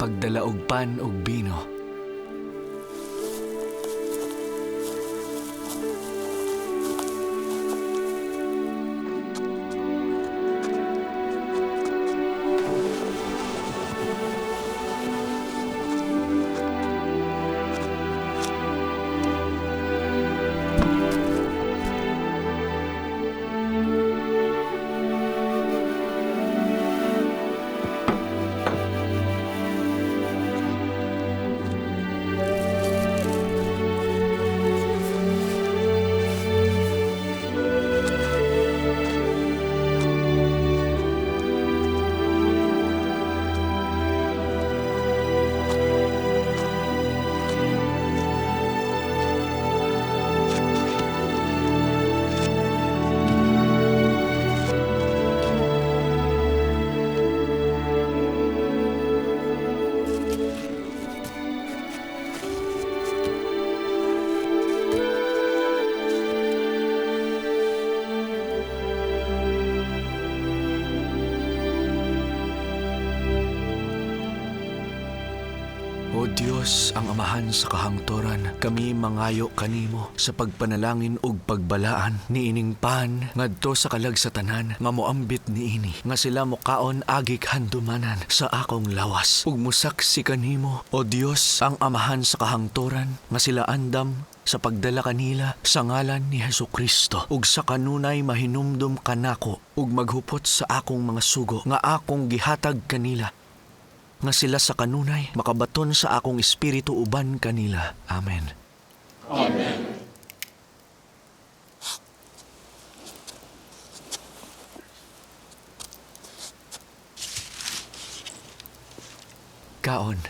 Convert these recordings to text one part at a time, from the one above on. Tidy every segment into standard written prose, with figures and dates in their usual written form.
Pagdala og pan og bino. O Dios, ang Amahan sa kahangtoran, kami mangayo kanimo sa pagpanalangin ug pagbalaan niining pan ngadto sa kalag sa tanan nga moambit niini nga sila mokaon agik handumanan sa akong lawas ug mosaksi kanimo, O Dios, ang Amahan sa kahangtoran, nga sila andam sa pagdala kanila sa ngalan ni Hesukristo ug sa kanunay mahinumdum kanako ug maghupot sa akong mga sugo nga akong gihatag kanila nga sila sa kanunay makabaton sa akong espiritu uban kanila. Amen. Amen. Kaon.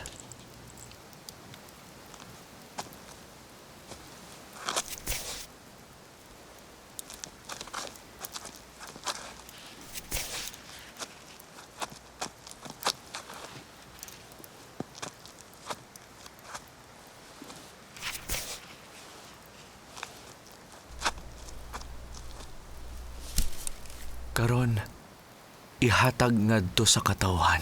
Karon, ihatag ngadto sa katawhan.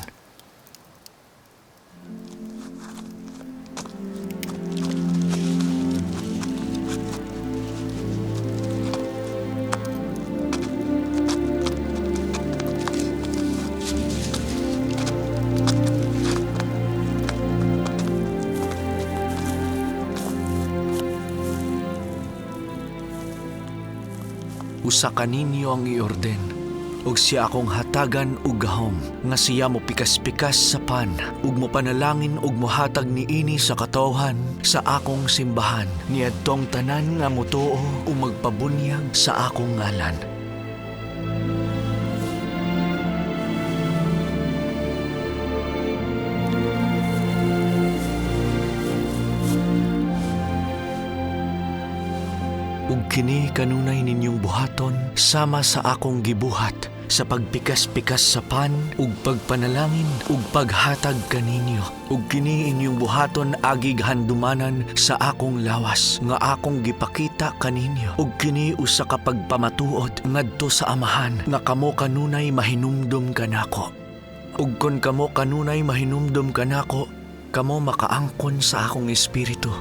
Usa kaninyo ang iorden, ug siya akong hatagan og gahom, nga siya mo pikas-pikas sa pan, ug mopanalangin ug mohatag niini sa katawhan sa akong simbahan, niadtong tanan nga motuo ug magpabunyag sa akong ngalan. Ug kini kanunay ninyong buhaton sama sa akong gibuhat sa pagpikas-pikas sa pan ug pagpanalangin ug paghatag kaninyo. Ug kini inyong buhaton agig handumanan sa akong lawas nga akong gipakita kaninyo. Ug kini usa ka pagpamatuod ngadto sa Amahan nga kamo kanunay mahinumdum kanako. Ug kon kamo kanunay mahinumdum kanako, kamo makaangkon sa akong espiritu